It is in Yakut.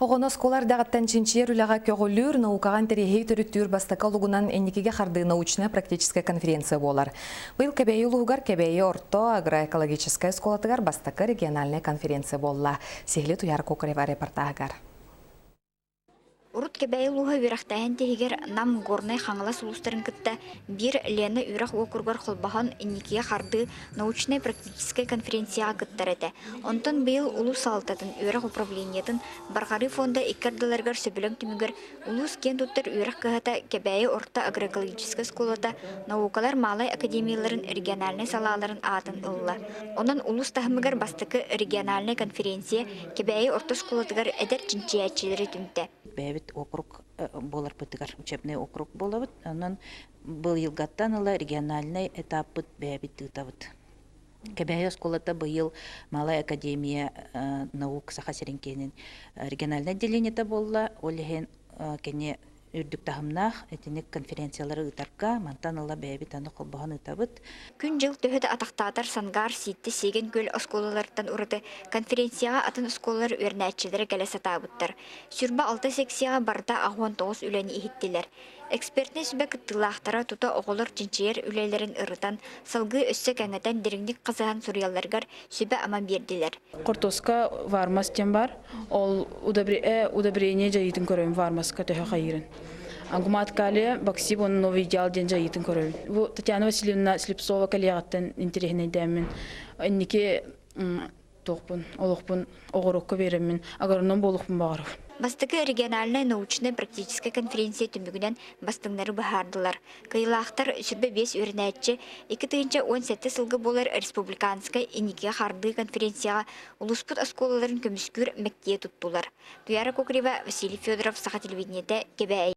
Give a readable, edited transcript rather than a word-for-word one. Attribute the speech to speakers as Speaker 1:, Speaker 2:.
Speaker 1: Оҕону оскуола эрдэҕиттэн чинчийэр үлэҕэ көҕүлүүр, наукаҕа интэриэһи төрүттүүр бастакы олугунан инникигэ хардыы научнай-практическай конференция буолар. Быйыл Кэбээйи улууһугар Кэбээйи орто агроэкологическай оскуолатыгар бастакы региональнай конференция буолла. Сиһили Туйаара Кокарева репортааһыгар.
Speaker 2: Урут Кэбээйи улууһа үөрэхтээһин тиһигэр Нам, Горнай, Хаҥалас улуустарын кытта биир Лена үөрэх уокуругар холбоһон инникигэ хардыы научнай-практическай конференцияҕа кыттар этэ. Онтон быйыл улуус салалтатын үөрэх управлениетын Барҕарыы фонда икки ардыларыгар сөбүлэҥ түмүгэр улуус киэн туттар үөрэх кыһата Кэбээйи орто агроэкологическай оскуолата наукалар Малай академияларын региональнай салааларын аатын ылла. Онон улуус таһымыгар бастакы региональнай конференция Кэбээйи орто оскуолатыгар эдэр чинчийээччилэри түмтэ.
Speaker 3: Бэйэбит округ буоларбытыгар учебный округ буолабыт. Онон быйылгаттан ыла региональнай этаппыт бэйэбит ыытабыт. Кэбээйи оскуолата быйыл Малая академия наук Саха сирин киэнин региональнай отделениета буолла. Ол иһин кини үрдүк таһымнаах итинник конференциялары ыытарга мантан ыла бэйэбит аны холбоһон ыытабыт.
Speaker 2: Күн-дьыл төһө да атахтаатар Сангаар, Сиитти, Сиэгэн Күөл оскуолаларыттан ураты конференцияҕа атын оскуолалар үөрэнээччилэрэ кэлэ сатаабыттар. Сүрбэ алта секцияҕа барыта 89 үлэни иһиттилэр. Экспертнэй сүбэ кыттыылаахтара тута оҕолор чинчийэр үлэлэрин ырытан, салгыы өссө кэҥэтэн дириҥник хасыһан суруйалларыгар сүбэ-ама биэрдилэр.
Speaker 4: Хортуоска вармас диэн баар. Ол удобрение дьайыытын көрөбүн вармаска төһө хайыырын. Ангумат калия, баксиб уонна новый идеал диэн дьайыытын көрөбүн. Бу Татьяна Васильевна Слепцова кэлиэҕиттэн интэриэһинэйдээммин инники туохпун, олохпун оҕорокко биэрэммин, агроном буолуохпун баҕарабын.
Speaker 2: Бастакы региональнай научнай-практическай конференция түмүгүнэн бастыҥнары быһаардылар. Кыайыылаахтар 25 үөрэнээччи 2017 сылга буолар республиканскай инникигэ хардыы конференцияҕа улууспут оскуолаларын көмүскүүр мэктиэ туттулар. Туяра Кокорева, Василий Федоров, Саха телевидениетэ, Кэбээйи.